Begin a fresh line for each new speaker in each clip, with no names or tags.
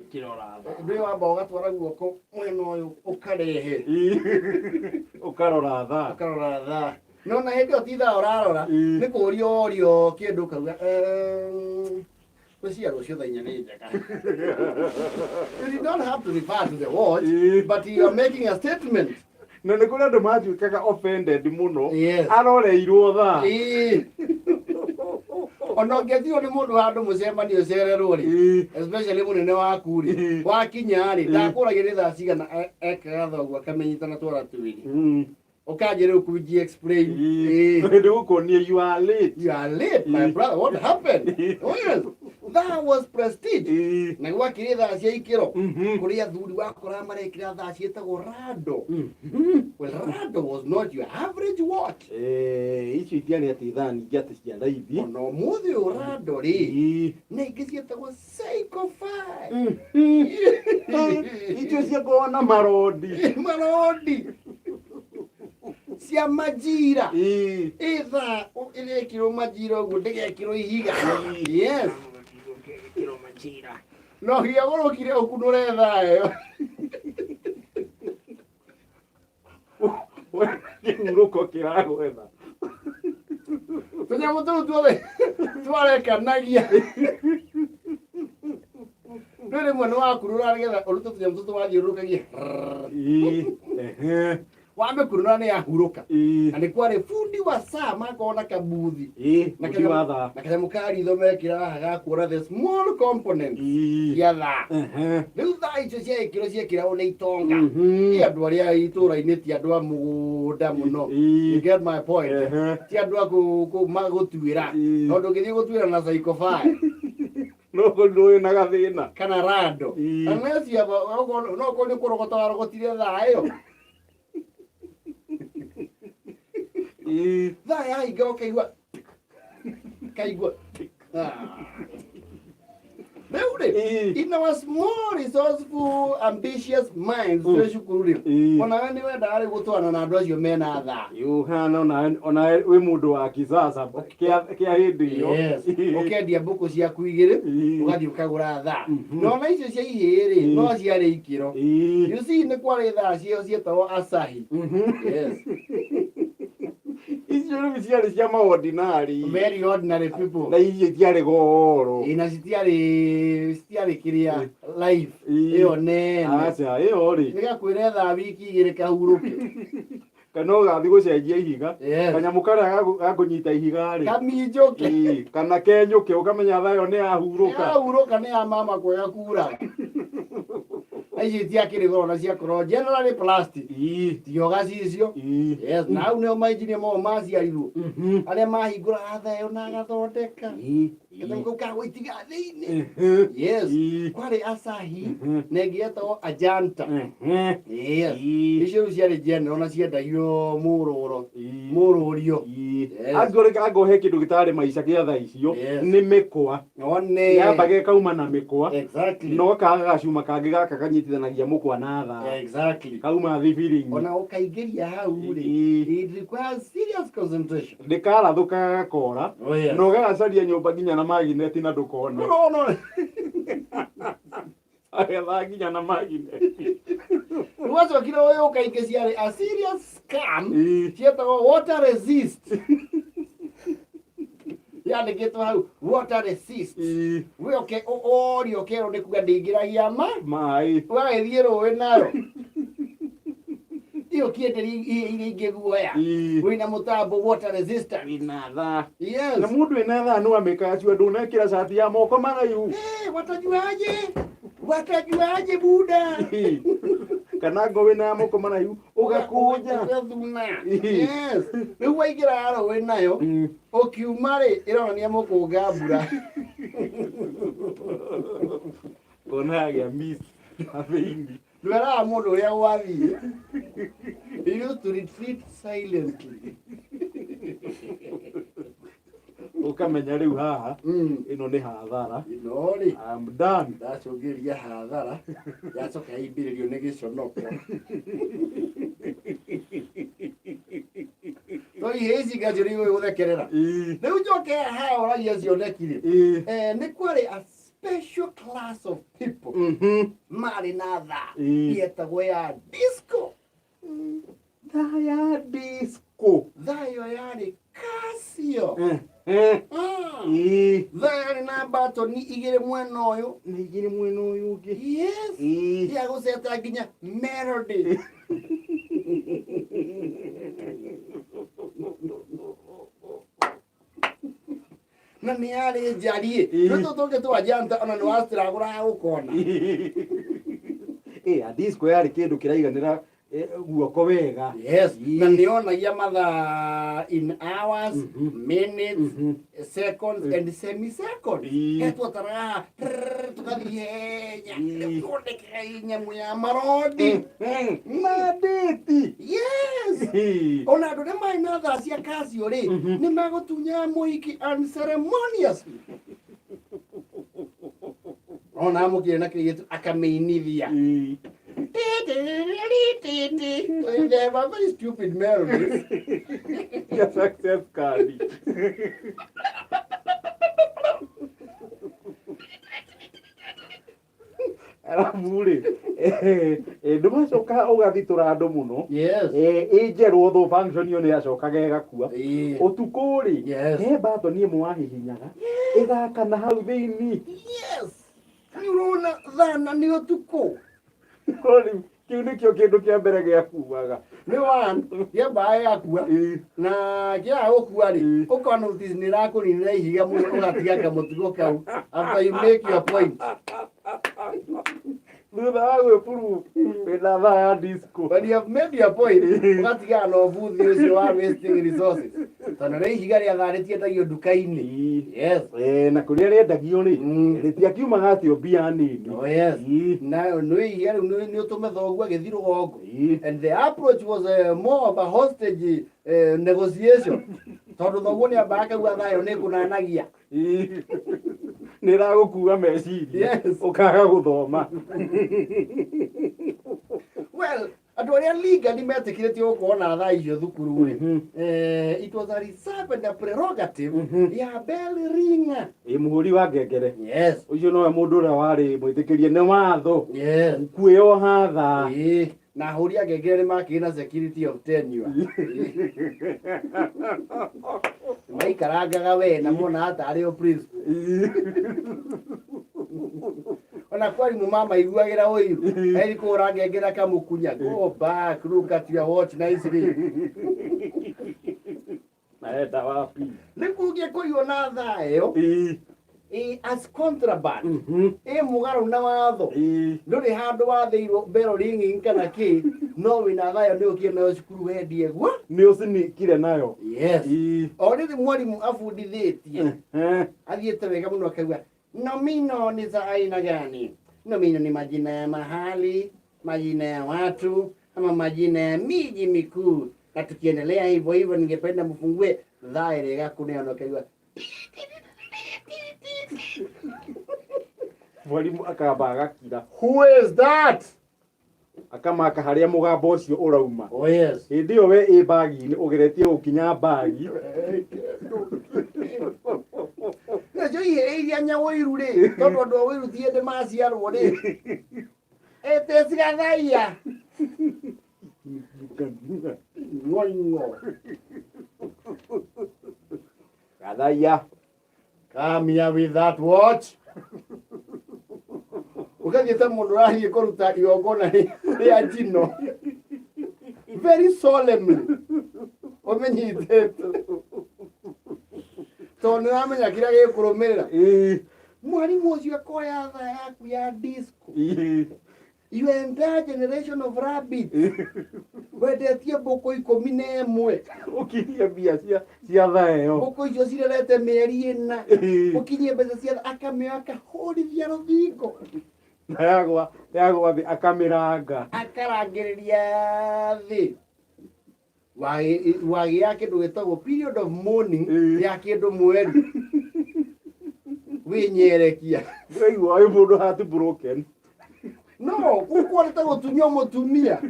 Kĩrora thaa.
Ndũĩ wamba ũgatwara guoko mwena ũyũ ũkarehe.
Ũkarora thaa.
Ũkarora thaa. No na hĩndĩ ĩyo ti thaa ũrarora, nĩ kũũria ũrio kĩndũ ũkauga, "Ngwĩciria rũciũ thaa 4 nĩ njega." You don't have to refer to the watch, but you are making a statement.
Na nĩ kũrĩ andũ matuĩkaga offended mũno.
Yes.
Aroreirwo thaa.
Ĩĩ. Ona ũngĩatigwo nĩ mũndũ handũ mũcemanio ũcererwo rĩ, especially mũnene waku rĩ, wakinya rĩ, ndakũragia nĩ thaa cigana, ekaga thaa ũguo akamenyita na twara twĩrĩ. Ũkanjĩ rĩu kunji explain. Ĩĩ.
Hĩndĩ gũkuonia you are late.
You are late, my brother. What happened? Oh, yes. That was prestige. Na gwakĩrĩ thaa cia ikĩro. Kũrĩ athuri wakoraga marekĩra thaa ciĩtagwo Rado. Well, Rado was not your average watch.
Eh, icio itiarĩ atĩ thaa nyingĩ atĩ cia raithi.
Ona ũmũthĩ ũyũ Rado rĩ, na ingĩ ciĩtagwo Seiko 5.
Icio ciakoragwo na marondi.
Marondi. Cia majira. Ĩ thaa ĩrekĩrwo majira ũguo ndĩgekĩrwo ihiga. Yes. No higa gũrũkire ũkunũre thaa ĩyo.
Kĩhurũko kĩragwetha.
Tũnyamũ tũu tuothe twarekanagia. Rĩu rĩmwe nĩ wakurura nĩgetha ũrute tũnyamũ tũtũ wathiũrũrũkagia. Wamĩkurura nĩ yahurũka. Na nĩ kwarĩ bundi wa saa makoragwo na kabuthi. Na
Bundi wa thaa.
Na kanyamũ ka ritho mekĩra haha ga kuona the small components cia thaa. Rĩu thaa icio cia ĩkĩro ciekĩragwo nĩ itonga. Ti andũ arĩa a itũũra-inĩ, ti andũ a mũgũnda mũno. You get my point? Ti andũ a gũtuĩra. Tondũ ũngĩthiĩ gũtuĩra na Seiko 5
No ũkorirwo wĩna gathĩna.
Kana Rado. Unless you have a, okorwo no okorwo nĩ kũrogota warogotire thaa ĩyo. Thaa yahinga ũkaigua kaigua. Ah. Rĩu rĩ, in our small resourceful ambitious minds twĩ cukuru rĩ, onawe nĩ wendaga rĩu gũtwarana na andũ acio mena thaa.
Ũhana onawe wĩ mũndũ wa kisasa kĩa hĩndĩ ĩyo.
Yes. Ũkendia mbũkũ ciaku igĩrĩ, ũgathiĩ ũkagũra thaa. Na ona icio cia ihĩĩ rĩ, no ciarĩ ikĩro. You see, nĩ kwarĩ thaa cio cietagwo Asahi. Yes.
Icio rĩu ciarĩ cia maordinary.
Very ordinary people.
Na icio itiarĩ goro.
Ĩ, na citiarĩ kĩrĩa life ĩyo nene.
Aca, ĩyo rĩ.
Nĩgakwĩre thaa wiki 2 kahurũke.
Kana ũgathiĩ gũcenjia ihiga.
Yes.
Kanyamũ karĩa gakũnyita ihiga rĩ.
Kaminjũke.
Ĩĩ, kana kenyũke ũkamenya thaa ĩyo nĩ yahurũka.
Yahurũka nĩ ya mama kwega kura. Na icio itiakĩrĩ goro na ciakorwo generally plastic. Tioga cicio. Yes, na hau nĩho mainjinia mao maciarirwo. Arĩa mahingũraga thaa ĩyo na agathondeka. Kanyamũ kau kagũitiga thĩinĩ. Yes. Kwarĩ Asahi na ĩngĩ yetagwo Ajanta. Yes. Icio rĩu ciarĩ general na ciendagio mũrũro. Mũrũrio. Yes.
Angoreka angohe kĩndũ gĩtarĩ maica gĩa thaa icio nĩ mĩkwa.
One.
Yambaga ĩkauma na mĩkwa.
Exactly.
No kaga gacuma kangĩ gaka kanyitithanagia mũkwa na thaa.
Exactly.
Kauma thibiringi.
Ona ũkaingĩria hau rĩ, it requires serious concentration.
Ndĩkarathũkaga gakora.
Oh, yes.
Na ũgagacaria nyũmba nginya na magineti na ndũkone.
No, no.
Agetha nginya na magineti.
Rwacokire ũyũ ũkaingĩ ciarĩ a serious scam cietagwo water resist. Yandĩkĩtwo hau water resist. We ũke ũrio ũkerwo nĩ kuga ndĩingĩragia ma
maĩ.
Ũgagĩthiĩ rũĩ nayo. Iyo kĩenderia iria ingĩ guoya. Wĩna mũtambo water resistant.
Wĩna thaa.
Yes.
Na mũndũ wĩna thaa no amĩkaga acio ndũnekĩra cati ya moko maraihu.
Eh, watajuaje? Watajuaje buda?
Kana ngo wĩna ya moko maraihu ũgakũnja.
Ũgathuna. Yes. Rĩu waingĩra rũĩ nayo, ũkiuma rĩ, ĩronania mũkũnga mbura.
Ngona yagĩa miss na thĩinĩ.
Ndweraga mũndũ ũrĩa gwathiĩ. He used to retreat silently.
Ũkamenya rĩu haha ĩno nĩ hathara.
Ĩno rĩ.
I'm done.
Ndacũngĩrĩria hathara yacoka yaimbĩrĩrio nĩ gĩconoko. No ihĩĩ ici ngacio nĩ igũĩ gũthekerera. Rĩu njoke haha ũragia cioneki rĩ. Eh, nĩ kwarĩ a special class of people marĩ na thaa yetagwo ya disco.
Thaa ya disco.
Thaa ĩyo yarĩ Casio. Thaa yarĩ na mbatoni igĩrĩ mwena ũyũ
Na igĩrĩ mwena ũyũ ũngĩ.
Yes. Ya gũceta nginya melody. Na nĩ yarĩ njariĩ. Nĩ tũtũ tũngĩ twa njanta ona nĩ waciragũraga gũkona.
Ya disco yarĩ kĩndũ kĩraiganĩra guoko wega.
Yes. Na nĩ yonagia mathaa in hours, minutes, seconds and semiseconds. Etwataraga tũgathiĩ henya. Tuonekaga ĩ nyamũ ya marondi.
Na ndĩti.
Yes. Ona andũ arĩa marĩ na thaa cia Casio rĩ, nĩ magũtunyaga mũhiki unceremoniously. Ona amũkire na kĩirĩtu akamĩinithia. They have a very stupid melodies.
Ya success card. Arabu rĩ, ndũgacoka ũgathitũra andũ mũno.
Yes.
Ĩ njerũ although function ĩyo nĩ yacokaga ĩgakua. Ũtukũ rĩ,
Yes.
he mbatoni ĩmwe wahihinyaga ĩgakana hau thĩinĩ.
Yes. Nĩ ũrona thana nĩ ũtukũ.
Rĩu kĩu nĩkĩo kĩndũ kĩa mbere gĩakuaga.
Nĩ one, kĩambaga gĩgakua. Na kĩaga gũkua rĩ, ũka notice nĩ ĩrakũninĩra ihiga mũno ũgatiga kamũtugo kau after you make your point.
Thutha wa gwĩburu wĩna thaa ya disco.
When you have made your point, ũgatigana na ũbuthi ũcio wa wasting resources. Tondũ nĩ ihiga rĩa thaa rĩtiendagio nduka-inĩ. Yes.
Na kũrĩa rĩendagio rĩ, rĩtiakiumaga atĩ o mbia nini.
Oh yes. Na nĩ ihiga rĩu nĩ ũtũme thoguo agĩthiĩ rũgongo. And the approach was more of a hostage negotiation. Tondũ thoguo nĩ ambaga akauga thaa ĩyo nĩ ĩkũnanagia.
Nĩ ĩragũkua meciria.
Yes.
Ũkaga gũthoma.
Well, andũ arĩa legally metĩkĩrĩtio gũkorwo na thaa icio thukuru rĩ, it was a reserve and a prerogative ya bell ringer.
Ĩ mũhũri wa ngengere.
Yes.
Ũcio nowe mũndũ ũrĩa warĩ mwĩtĩkĩrie nĩ watho.
Yes.
Kwĩyoha thaa.
Na ahũri a ngengere nĩ makĩrĩ na security of tenure. Maikarangaga we na mona tarĩ o principal. Ona kwarimũ mamaiguagĩra ũiru. Eri kũhũra ngengere akamũkunya. Go back, look at your watch nicely.
Naenda wapi?
Nĩ kũngĩa kũiywo na thaa ĩyo as contraband. Ĩ mũgarũ na watho. Ndũrĩ handũ wathĩirwo bell ringing kana kĩ, no wĩna thaa ĩyo nĩ ũkire nayo cukuru wendie guo.
Nĩ ũcinikire nayo.
Yes. O rĩrĩ mwarimũ abundithĩtie athiĩte wega mũno akauga nomino ni za aina gani? Nomino ni majina ya mahali, majina ya watu ama majina ya miji mikuu. Na tukiendelea hivyo hivyo, ningependa mfungue thaa ĩrĩa ĩgakũneana ũkaigua
Mwarimu akamba agakira.
Who is that?
Akamaka harĩa mũgambo ũcio ũrauma.
Oh yes.
Hĩndĩ ĩyo we ĩ bagi-inĩ ũgeretie gũkinya bagi.
Nacio ihĩĩ iria nyawĩiru rĩ, tondũ andũ a wĩiru ti hĩndĩ maciarwo rĩ, ĩtĩcigathaia ng'oing'o.
Gathaia.
Come here with that watch. Ũgathiĩ ta mũndũ ũrathiĩ kũruta igongona rĩa njino. Very solemnly. Ũmĩnyitĩte. Tondũ nĩ ũramenya kĩrĩa gĩkũrũmĩrĩra. Mwarimũ ũcio akoya thaa yaku ya disco. Your entire generation of rabbits. Wendetie mbũkũ 11.
Ũkinyie mbia cia thaa ĩyo.
Mbũkũ icio cirerete mĩeri 4. Ũkinyie mbeca cia akamĩoya akahũrithia rũthingo.
Na yagwa thĩ akamĩranga.
Akarangĩrĩria thĩ. Wagĩa kĩndũ gĩtagwo period of mourning ya kĩndũ mweri. Wĩnyerekia.
Ndĩraigua wĩ mũndũ heart broken.
No, gũkũ nĩ ta gũtunywo mũtumia.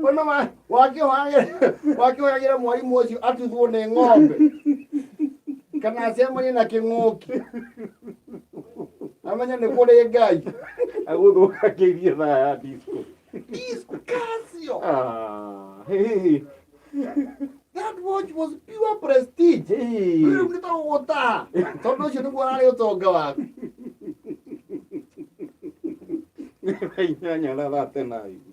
Ona wakĩhoyagĩra mwarimũ ũcio atuthwo nĩ ng'ombe kana acemanie na kĩng'ũki amenye nĩ kũrĩ Ngai.
Agũthũkagĩrie thaa ya disco.
Disco Casio.
Ah, hey,
That watch was pure prestige.
Hey.
Rĩu nĩ ta gũgũtaha tondũ ũcio nĩguo ararĩ ũtonga waku.
Thaa 8 na 39.